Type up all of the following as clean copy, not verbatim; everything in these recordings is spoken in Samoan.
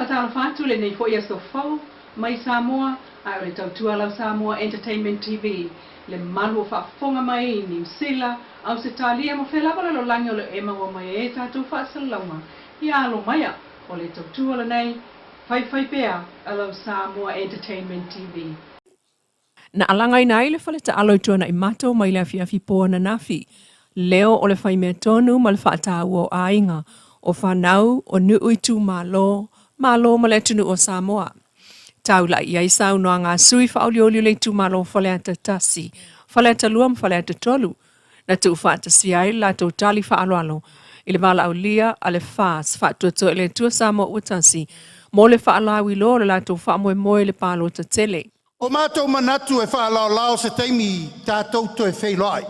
Faatalofa atu lenei foi aso fou mai Samoa ae o le tautua lau Samoa Entertainment TV le malu o faafofoga mai i Niu Sila, Ausetalia ma fea lava lalolagi o lo o e maua mai ai tatou faasalalauga ia alo maia o le tautua lenei faifai pea a lau Samoa Entertainment TV. Na alagaina ai le fale taalo i Tuanaimato mai le afiafi po ananafi. Leo o le faimea tonu ma le faataua o aiga, o fanau, o nuu itumalo, Malo ma le atunuu o Samoa. Taulai i ai saunoaga a sui faaolioli o le itumalo o Faleata 1, Faleata 2 ma Faleata 3, na tuufaatasia ai le latou tali faaaloalo i le valaaulia a le FAS, Faatuatua i le Atua Samoa Ua Tasi, mo le faalauiloa o le latou faamoemoe i le palota tele. O matou manatu e faalaolao se taimi tatou toe feiloai.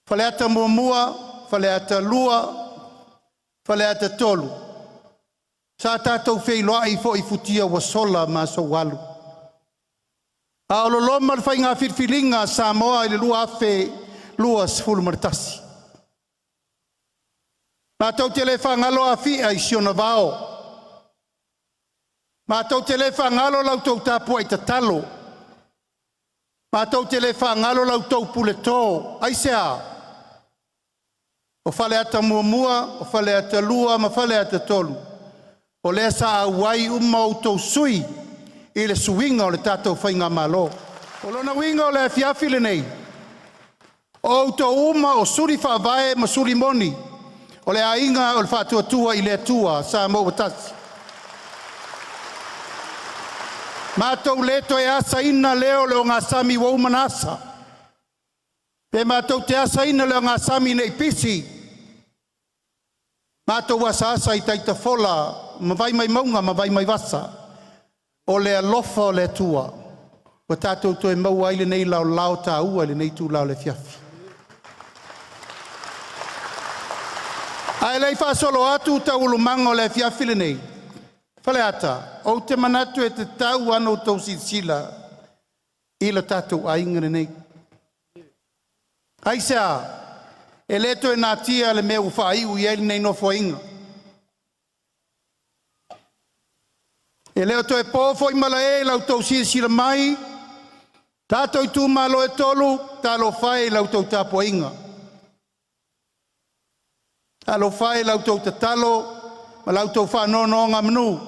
Faleata 1, Faleata 2, Faleata 3, sa tatou feiloai foi i futia ua sola ma aso ua alu, a o loloma le faiga filifiliga a Samoa i le 2021. Matou te le faagalo Afia i si ona vao, matou te le faagalo la outou tapuai tatalo, matou te le faagalo la outou puleto. Aisea? O Faleata 1, o Faleata 2 ma Faleata 3, o lea sa auai uma outou sui i le suiga o le tatou faigamalo. O lona uiga o le afiafi lenei, o outou uma o suli faavae ma suli moni o le aiga o le Faatuatua i le Atua Samoa ua tasi. Matou le toe asaina lea o le ogasami ua uma ona asa, pe matou te asaina le ogasami nei pisi, matou asaasa i tai tafola ma vai mai mauga ma vai mai vasa. O le alofa o le Atua ua tatou toe maua ai lenei laolao taua i lenei itula o le afiafi. Ae le i faasolo atu taualumaga o le afiafi lenei, Faleata, ou te manatu e tatau lava ona outou silasila i lo tatou aiga lenei. Aisea? E le toe natia le mea ua faaiu i ai lenei Nofoaiga. E le o toe po foi malae i la outou silasila mai, tatou itumalo e tolu, talofa e i la outou tapuaiga, talofa e i la outou tatalo ma la outou faanonogamanu,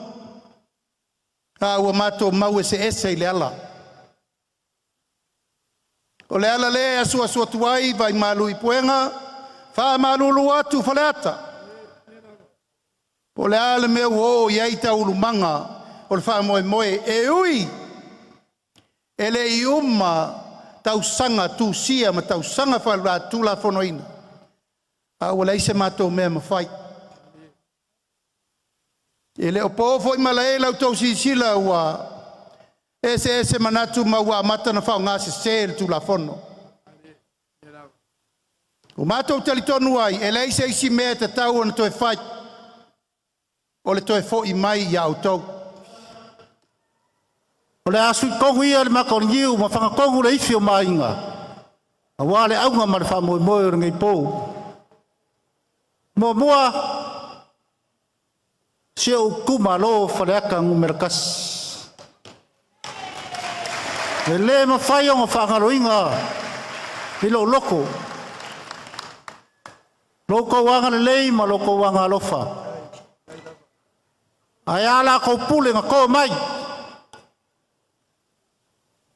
a ua matou mau eseese i le ala. O le ala lea e asuasu atu ai vaimalu i puega, faamalulu atu Faleata, po o le a le mea ua oo i ai taualumaga o le faamoemoe, e ui e le i uma tausaga tusia ma tausaga faatulafonoina, a ua leai se matou mea e mafai. E le o po foi malae i la outou silasila ua eseese manatu ma ua amata ona faaaogasese le Tulafono. Ua matou talitonu ai, e leai se isi mea e tatau ona toe fai, o le toe foi mai ia outou. O le a sui tonu ia le mata o le niu ma fagatonu le ifi o Maaiga, aua le auga ma le faamoemoe o lenei po. Muamua, si ou itumalo Faleata Nu.1. E le mafai ona faagaloina i lou loto lo outou agalelei ma lo outou agaalofa, ae a la outou pule na to mai,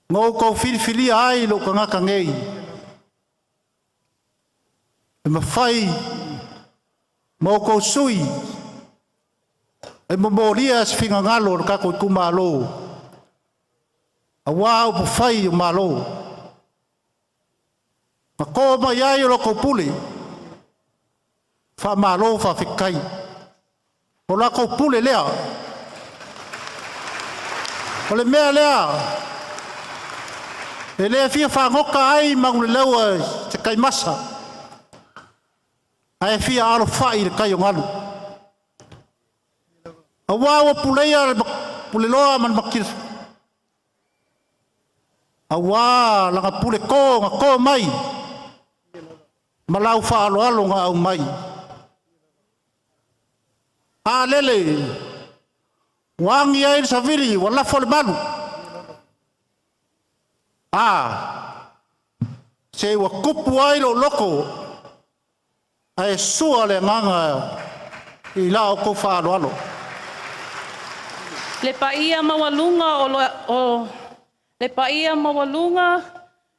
na outou filifilia ai lou tagata nei e mafai ma outou sui e momolia se finagalo o le tatou itumalo aua upufai o Malo. Na to mai ai o la outou pule, faamalo faafetai. O la outou pule lea. O le mea lea e le fia fagota ai Manuleleua i se taimasa, ae fia alofai i le tai o galu. Aua ua puleia le Puleloa ma le Matilatila, aua lana puleto na to mai ma lau faaaloalo na aumai. A lele, Ua agi ai le savili, ua lafo le malu. A, se ua tupu ai lou loto ae sua le agaga i la outou faaaloalo. Le paia maualuga o, lo, o le paia maualuga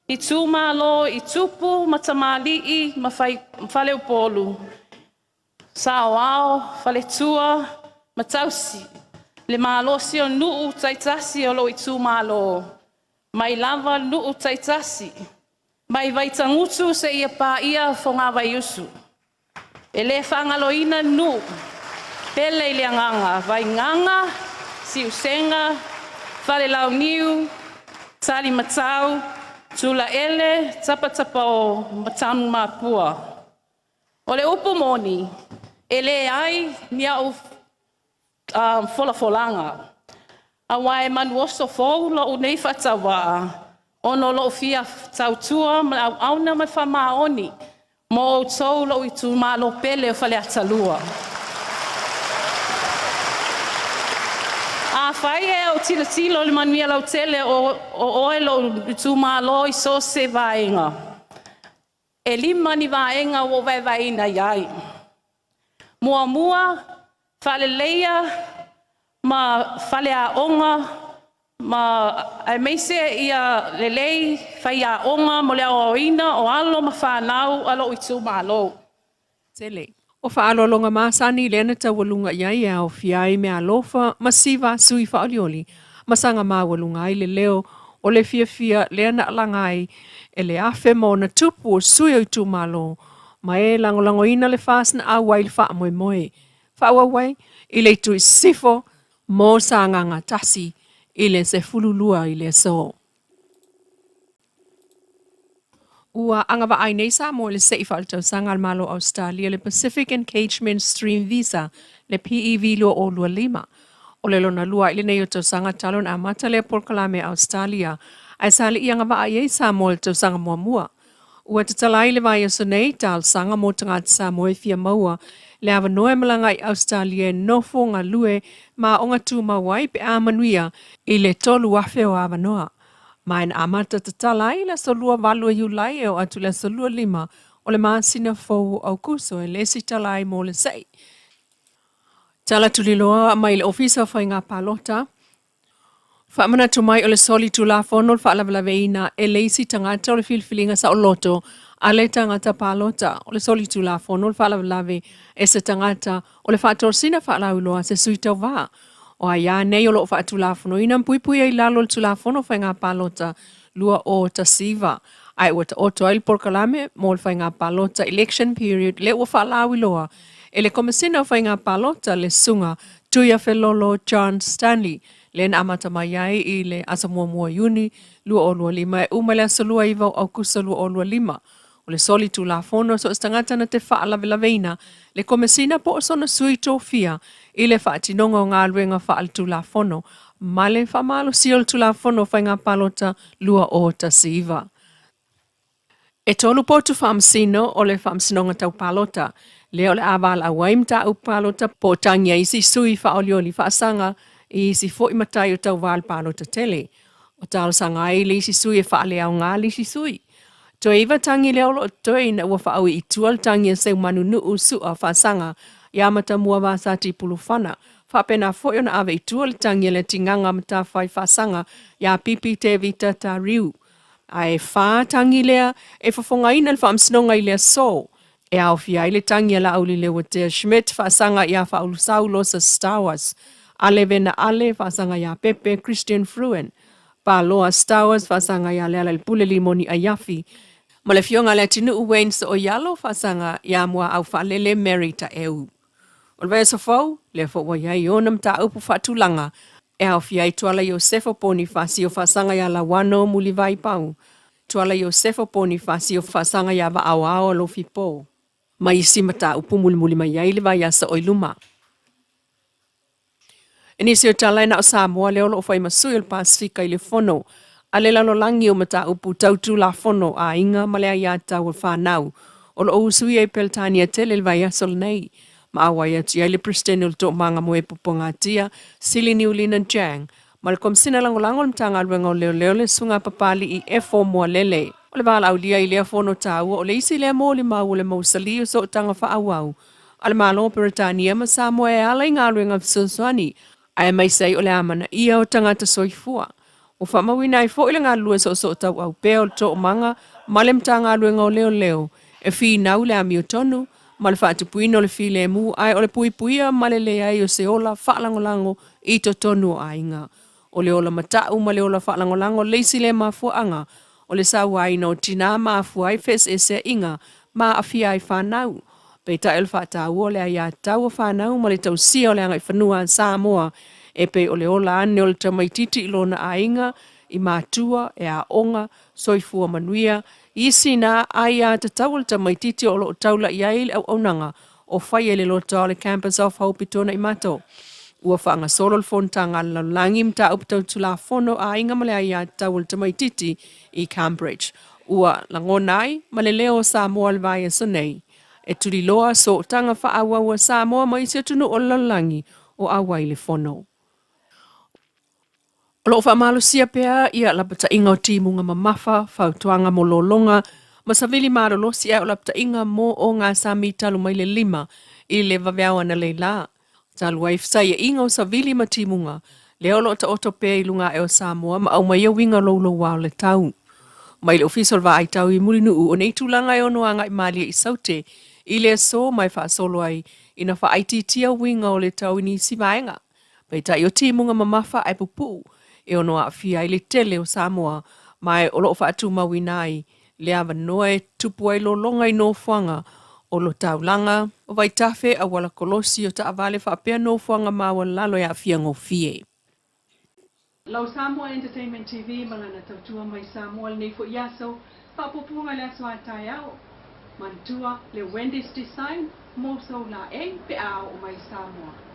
i itumalo i tupu ma tamalii ma faleupolu, saoao, faletua ma tausi, le malosi o nuu taitasi o lou itumalo, mai lava nuu taitasi, mai Vaitagutu seia paia Fogavaiusu. E le faagaloina nuu pele i le agaga, Vaigaga, Siusega, Falelauniu, Talimatau, Tulaele, Tapatapao ma Tanumapua. O le upu moni, e leai ni au folafolaga, aua e manuoso fou lou nei faatauvaa ona o lou fia tautua ma auauna ma le faamaoni mo outou lou itumalo pele o Faleata 2. Afai e tilotilo i le manuia lautele o oe lou itumalo i so o se vaega, e 5 ni vaega ua ou vaevaeina i ai. Muamua, faaleleia ma faleaoga ma aemaise ia lelei faiaoga mo le aoaoina o alo ma fanau a lou itumalo. Tele. O faaaloaloga masani lea na taualuga i ai e aofia ai meaalofa ma siva a sui faaolioli ma saga maualuga ai le leo o le fiafia lea na alaga ai e le afe ma ona tupu o sui o itumalo ma e lagolagoina le FAST na auai i le faamoemoe. Faaauau ai i le itu i sisifo mo Sagaga 1 i le 12 i le aso. Ua agavaa ai nei Samoa i le se'i faaletausaga a le Malo o Ausetalia, le Pacific Engagement Stream Visa, le PEV 2025. O le lona lua ai lenei o tausaga talu ona amata lea polokalame a Ausetalia, ae sa le i agavaa i ai Samoa i le tausaga muamua. Ua tatala ai le vaiaso nei talosaga mo tagata Samoa e fia maua le avanoa e malaga i Ausetalia e nofo, galue ma aoga tumau ai pe a manuia i le 3,000 o avanoa. Ma na amata tatala ai le aso 28 o Iulai e oo atu i le aso 25 o le masina fou o Aukuso e le resitala ai mo le se'i. Tala tuliloa mai le Ofisa o Faiga Palota. Faamanatu mai o le soli tulafono le faalavelaveina e le isi tagata o le filifiliga saoloto a le tagata palota. O le soli tulafono le faalavelave e se tagata o le faatosina faalauiloa a se sui tauva. O aiā nei o lo o faatulafonoina ma puipuia i lalo o le Tulafono o Faiga Palota 2019, ae ua taoto ai le polokalame mo le Faiga Palota Election Period lea ua faalauiloa e le Komesina o Faiga Palota le Susuga Tuiafelolo John Stanley, lea na amata mai ai i le aso 1 o Iuni 2025 e uma i le aso 29 o Aukuso 2025. O le soli tulafono so o se tagata na te faalavelaveina le Komesina po o sona sui tofia i le faatinoga o galuega faaletulafono ma le faamalosia o le Tulafono o Faiga Palota 2019. E tolu potu faamasino o le Faamasinoga Tau Palota, lea o le a valaau ai mataupu palota po o tagi a isi sui faaolioli faasaga i isi foi matai o tauva i le palota tele. O talosaga ai le isi sui e faaleaoga le isi sui. Toe iva tagi lea o lo o totoe ina ua faaui i tua le tagi a Seumanunuu Su'a faasaga ia Matamua Vasati Pulufana. Faapena foi ona ave i tua le tagi a Letigaga Matafai faasaga ia Pipi Tevita Tariu. Ae fa tagi lea e fofogaina le Faamasinoga i le aso, e aofia ai le tagi a Laauli Leuatea Schmidt faasaga ia Faaulusau Losa Stowers, Ale Vena Ale faasaga ia Pepe Christian Fruin, Paloa Stowers faasaga ia Lealailepule Limoni Aiafi, ma le Afioga a Leatinuu Wayne Sooialo faasaga ia Muaau Faalele Mary Taeu. O le vaiaso fou, lea foi ua i ai ona mataupu faatulaga e aofia ai Tuala Iosefo Ponifasio faasaga ia Lauano Mulivai Pau, Tuala Iosefo Ponifasio faasaga ia Vaaoao Alofi Po, ma isi mataupu mulimuli mai ai le vaiaso o i luma. I nisi o tala e na o Samoa lea o lo o fai ma sui o le Pasefika i le Fono a le Lalolagi o Mataupu Tau Tulafono Aiga ma le Aiatatau a Fanau o lo o usuia i Peretania tele i le vaiaso lenei. Ma auai atu i ai le Peresetene o le Toomaga mo e Pupuagatia, Sili Niulina Jang, ma le Komesina Lagolago o le Matagaluega o Leoleo le Susuga Papali'i Efo Moalele. O le valaaulia i lea fono taua o le isi lea molimau o le mausali o sootaga faaauau a le Malo o Peretania ma Samoa e ala i galuega fesoasoani aemaise ai o le amanaia o tagata soifua. Ua faamauina ai foi le galulue soosootauau pea o le Toomaga ma le Matagaluega o Leoleo e finau le amiotonu ma le faatupuina o le filemu ae o le puipuia ma le leai o se ola faalagolago i totonu o aiga. O le ola matau ma le ola faalagolago le isi lea mafuaaga o le sauaina o tinā ma afua ai feeseeseaiga ma aafia ai fanau. Peitai o le faataua o le aiatatau a fanau ma le tausia o le agaifanua a Samoa e pei o le ola ane o le tamaitiiti i lona aiga, i matua, e aoga, soifua manuia, isi na aiatatau a le tamaitiiti o lo o taula i ai le auaunaga o fai e le lotoa o le Campus of Hope i Tuanaimato. Ua faagasolo le fonotaga a le lalolagi i mataupu tau Tulafono a Aiga ma le Aiatatau a le Tamaitiiti i Cambridge. Ua lagona ai ma le leo o Samoa i le vaiaso nei e tuliloa sootaga faaauau a Samoa ma isi atunuu o le lalolagi o auai i le fono. O lo o faamalosia pea ia lapataiga o timuga mamafa, fautuaga mo lologa, ma savili malolosi ae o lapataiga mo ogasami talu mai le 5 i le vaveao analeila. Talu ai fesaiaiga o savili ma timuga, lea o lo o taoto pea i luga ae o Samoa ma aumaia uiga louloua o le tau. Mai le Ofisa o le Vaai Tau i Mulinuu o nei tulaga e ono agai malie i Saute i le aso ma e faasolo ai ina faaitiitia uiga o le tau i nisi vaega. Peitai o timuga mamafa ae pupuu e ono aafia ai le tele o Samoa ma o lo o faatumauina ai le avanoa e tupu ai lologa i nofoaga o lo taulaga, o vaitafe, auala kolosi o taavale faapea nofoaga maualalo e aafia gofie. Lau Samoa Entertainment TV ma lana tautua mai Samoa lenei foi aso, faapuapuaga i le aso a taeao. Manatua le Wendy's Design mo sou laei pe a oo mai i Samoa.